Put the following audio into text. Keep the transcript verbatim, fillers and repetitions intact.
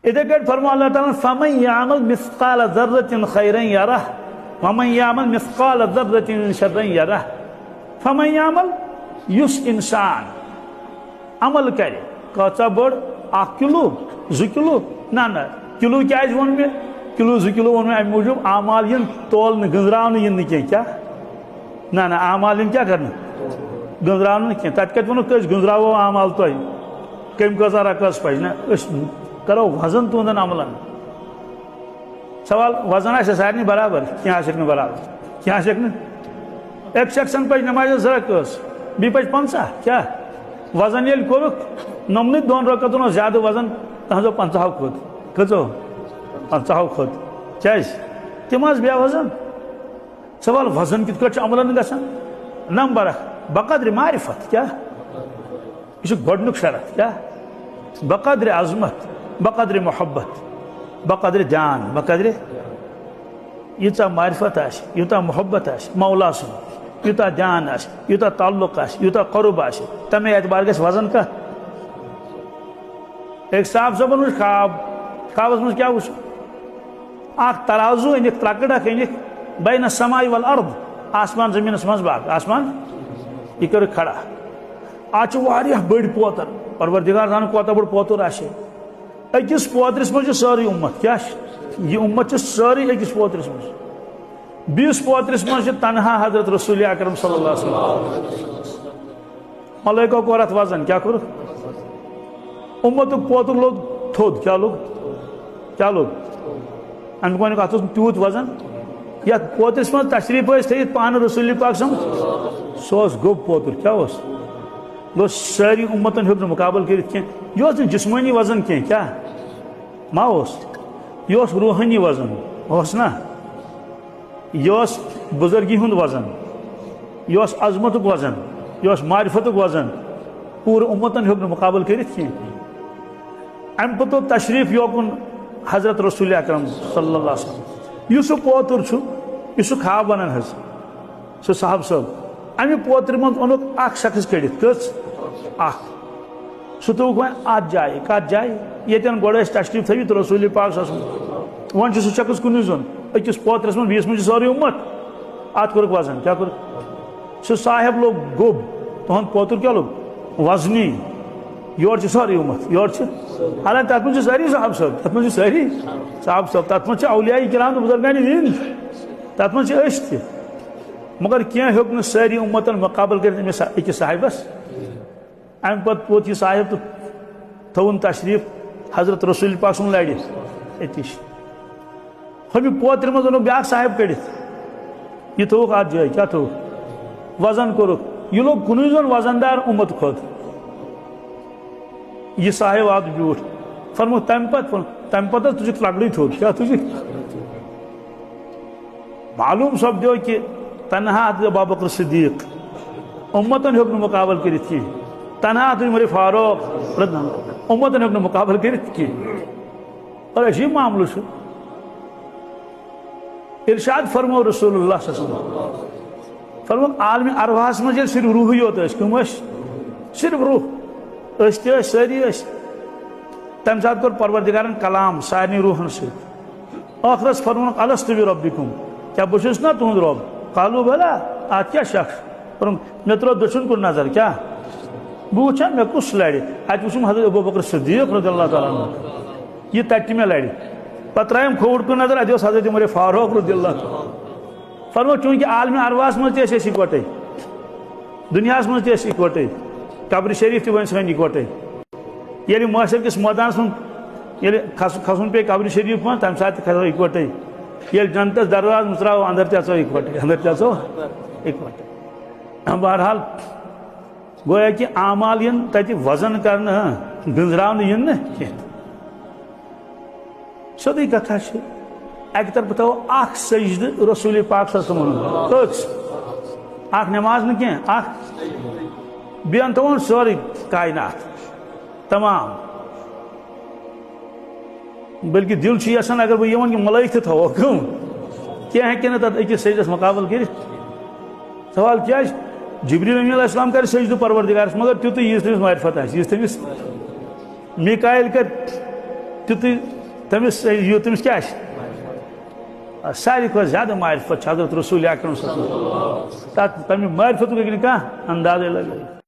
یِتھے کٲٹھۍ فرموو اللہ تعالیٰ ہن، فمن یعمل مثقال ذرة خیرا یرہ، ومن یعمل مثقال ذرة شرا یرہ۔ فمن یعمل، یُس انسان عمل کرِ، کۭژاہ بٔڑ؟ اکھ کلو، زٕ کلو؟ نہ نہ، کلو کیازِ ووٚن مےٚ؟ کلو زٕ کلو ووٚن مےٚ امہِ موٗجوٗب، اعمال یِن تولنہٕ، گٔنزراونہٕ یِن نہٕ کینٛہہ۔ کیٛاہ؟ نہ نہ، اعمال یِن کیٛاہ کرنہٕ؟ گٔنزراونہٕ نہٕ کینٛہہ۔ تتہِ کتہِ ووٚنُکھ تہٕ أسۍ گٔنزراوو اعمال تۄہہِ؟ کٔمۍ کۭژاہ رقص پزِ؟ نہ، أسۍ کرو وزن تُہنٛدٮ۪ن عملن۔ سوال، وزن آسہِ سارنٕے برابر؟ کینٛہہ آسٮ۪کھ نہٕ برابر، کینٛہہ آسٮ۪کھ نہٕ۔ أکۍ شخصن پزِ نمازِ زٕ رکٲژ، بیٚیہِ پزِ پنٛژاہ۔ کیٛاہ؟ وزن ییٚلہِ کوٚرُکھ، نوٚمنٕے دۄن رکعتن اوس زیادٕ وزن تہنٛزو پنٛژاہو کھۄتہٕ۔ کٔژو؟ پنٛژاہو کھۄتہٕ۔ کیٛازِ؟ تِم آسہٕ بے وزن۔ سوال، وزن کِتھ کٲٹھۍ چھُ عملن گژھان؟ نمبر اکھ، بقدر معرفت۔ کیٛاہ؟ یہِ چھُ گۄڈٕنیُک شرط۔ کیٛاہ؟ بقدر عظمت، بقدر محبت، بقدر دیان، بقدر، ییٖژاہ معرفت آسہِ، یوٗتاہ محبت آسہِ مولا سُنٛد، یوٗتاہ دیان آسہِ، یوٗتاہ تعلق آسہِ، یوٗتاہ قرب آسہِ، تَمے اعتبار گژھِ وزن کَتھ۔ أکۍ صاحب صٲبن وٕچھ خواب، خوابس منٛز کیٛاہ وٕچھ؟ اکھ ترازو أنِکھ، ترکڑ اکھ أنِکھ، بین السماء والارض، آسمان زمینس منٛز باگ، آسمان، یہِ کٔرٕکھ کھڑا۔ اتھ چھِ واریاہ بٔڑۍ پوتر، پروردگار زانان کوتاہ بوٚڑ پوتُر آسہِ۔ أکِس پوترِس منٛز چھِ سٲرٕے اُمت، کیٛاہ چھِ؟ یہِ اُمت چھِ سٲرٕے أکِس پوترِس منٛز۔ بیٚیِس پوترِس منٛز چھِ تنہا حضرت رسول اکرم صلی اللہ علیہ وسلم۔ ملٲیکو کوٚر اتھ وزن، کیٛاہ کوٚرُکھ؟ اُمتُک پوتُر لوٚگ تھوٚد، کیٛاہ لوٚگ؟ کیٛاہ لوٚگ؟ اَمیُک وَنیُک اَتھ اوس نہٕ تیوٗت وزن۔ یَتھ پوترِس منٛز تشریٖف ٲسۍ تھٲیِتھ پانہٕ رسول پاک سُنٛد، سُہ اوس گوٚب پوتُر۔ کیٛاہ اوس؟ گوٚو سٲری اُمتن ہیوٚک نہٕ مُقابلہٕ کٔرِتھ کینٛہہ۔ یہِ اوس نہٕ جسمٲنی وزن کینٛہہ، کیٛاہ؟ ما اوس؟ یہِ اوس روحٲنی وزن، اوس نا؟ یہِ اوس بُزرگی ہُنٛد وزن، یہِ اوس عظمتُک وزن، یہِ اوس معرفتُک وزن۔ پوٗرٕ اُمتن ہیوٚک نہٕ مُقابلہٕ کٔرِتھ کینٛہہ۔ اَمہِ پتہٕ تشریٖف یوکُن حضرت رسول اکرم صلی اللہ علیہ وسلم۔ یُس سُہ پوتُر چھُ، یُس سُہ خواب وَنان حظ، سُہ صاحب صٲب، اَمہِ پوترِ منٛز اوٚنُکھ اکھ شخص کٔڑِتھ۔ کٔژ؟ اکھ۔ سُہ تھوٚوُکھ وۄنۍ اَتھ جایہِ۔ کَتھ جایہِ؟ ییٚتٮ۪ن گۄڈٕ ٲسۍ تشریٖف تھٲوِتھ رسول پاک صلی اللہ علیہ وسلم۔ وۄنۍ چھُ سُہ شخص کُنُے زوٚن أکِس پوترَس منٛز، بیٚیِس منٛز چھُ سورُے اُمت۔ اَتھ کوٚرُکھ وزن۔ کیٛاہ کوٚرُکھ؟ سُہ صاحب لوٚگ گوٚب۔ تُہُنٛد پوتُر کیٛاہ لوٚگ؟ وزنی۔ یورٕ چھِ سورُے اُمت۔ یورٕ چھِ، حالانکہ تَتھ منٛز چھِ سٲری صاحب صٲب۔ تَتھ منٛز چھِ سٲری صاحب صٲب۔ تَتھ منٛز چھِ اولیاء کرام تہٕ بُزرگانِ دِن۔ تَتھ منٛز چھِ أسۍ تہِ۔ مگر کینٛہہ ہیوٚک نہٕ سٲری اُمتَن مُقابلہٕ کٔرِتھ أمِس أکِس صاحبَس۔ اَمہِ پتہٕ ووت یہِ صاحب تہٕ تھوٚوُن تشریٖف حضرت رسول پاک سُنٛد لَرِ أتی چھِ۔ ہُمہِ پوترِ منٛز اوٚنُکھ بیٛاکھ صاحب کٔڑِتھ۔ یہِ تھوٚوُکھ اَتھ جایہِ، کیٛاہ تھوٚوُکھ؟ وزن کوٚرُکھ۔ یہِ لوٚگ کُنُے زوٚن وزن دار اُمت کھۄتہٕ۔ یہِ صاحب آو تہٕ بیوٗٹھ۔ فرمووُکھ تَمہِ پتہٕ، فرمووُکھ، تَمہِ پتہٕ حظ تُجِکھ لَکڑٕے تھوٚد۔ کیٛاہ تُجِکھ؟ معلوم سپدیو کہ تنہا تُج ابو بکر صدیق، اُمتن ہیوٚک نہٕ مُقابلہٕ کٔرِتھ کینٛہہ۔ تنہا تُج عمر فاروق، رضی اللہ عنہ، اُمتن ہیوٚک نہٕ مُقابلہٕ کٔرِتھ کینٛہہ۔ اور عجیب معاملہٕ چھُ۔ ارشاد فرمو رسول اللہ صلی اللہ علیہ وسلم، فرمووُکھ عالم ارواحس منٛز ییٚلہِ صرف روحٕے یوت ٲسۍ، کٕم ٲسۍ؟ صرف روح۔ أسۍ تہِ ٲسۍ، سٲری ٲسۍ۔ تَمہِ ساتہٕ کوٚر پروردگارن کلام سارنٕے روحن سۭتۍ۔ ٲخرس فرمووُن، الست بربکم، کیٛاہ بہٕ چھُس نا تُہُنٛد رۄب؟ قالوا بلی، اتھ کیٛاہ شک؟ فرمووُن، مےٚ ترٲو دٔچھُن کُن نظر، کیٛاہ؟ بہٕ وٕچھا مےٚ کُس لرِ؟ اتہِ وُچھُم حضرت ابو بکر صدیق رضی اللہ تعالیٰ عنہ۔ یہِ تتہِ تہِ مےٚ لرِ۔ پتہٕ ترٛایَم کھووُر کُن نظر، اتہِ اوس حضرت عمر فاروق رضی اللہ تعالیٰ عنہ۔ فرموو، چوٗنٛکہِ عالمِ ارواحس منٛز تہِ ٲسۍ أسۍ اِکوٹے، دُنیاہس منٛز تہِ ٲسۍ اِکوٹے، قبرِ شریٖف تہِ بنہِ سٲنۍ اِکوٹے۔ ییٚلہِ محشر کِس مٲدانَس منٛز ییٚلہِ کھس-، کھسُن پیٚیہِ قبرِ شریٖف منٛز، تَمہِ ساتہٕ تہِ کھسو اِکوَٹَے۔ ییٚلہِ جنتَس دروازٕ مُژراوو، اَندَر تہِ اژو اِکوَٹَے، اَندَر تہِ اژو اِکوَٹَے۔ بہرحال، گویا کہِ اعمال یِن تَتہِ وزن کرنہٕ، ہاں، گٔنزراونہٕ یِن نہٕ کینٛہہ۔ سیوٚدُے کتھا چھِ، اکہِ طرفہٕ تھاوو اکھ سجدٕ رسول پاک صلی اللہ علیہ وسلمن ہُنٛد۔ کٔژ؟ اکھ نماز نہٕ کینٛہہ، اکھ۔ بیٚیہِ انہٕ تھاوون سورُے کائنات، تمام۔ بلکہِ دل چھُ یژھان اگر بہٕ یِمن کہِ ملٲیِکھ تہِ تھاوو، کٕم؟ کینٛہہ ہیٚکہِ نہٕ تتھ أکِس سجدس مقابل کٔرِتھ۔ سوال کیٛازِ؟ جبریل امین علیہ السلام کرِ سجدٕ پروردگارس، مگر تیُتُے ییٖژ تٔمِس معرفت آسہِ، ییٖژ تٔمِس۔ میکائیل کرِ تیُتُے تٔمِس یہِ تٔمِس کیٛاہ آسہِ؟ ساروی کھۄتہٕ زیادٕ معرفت چھِ حضرت رسول اکرم صلی اللہ علیہ وسلم۔ تَتھ تَمہِ معرفتُک ہیٚکہِ نہٕ کانٛہہ اندازے لگٲوِتھ۔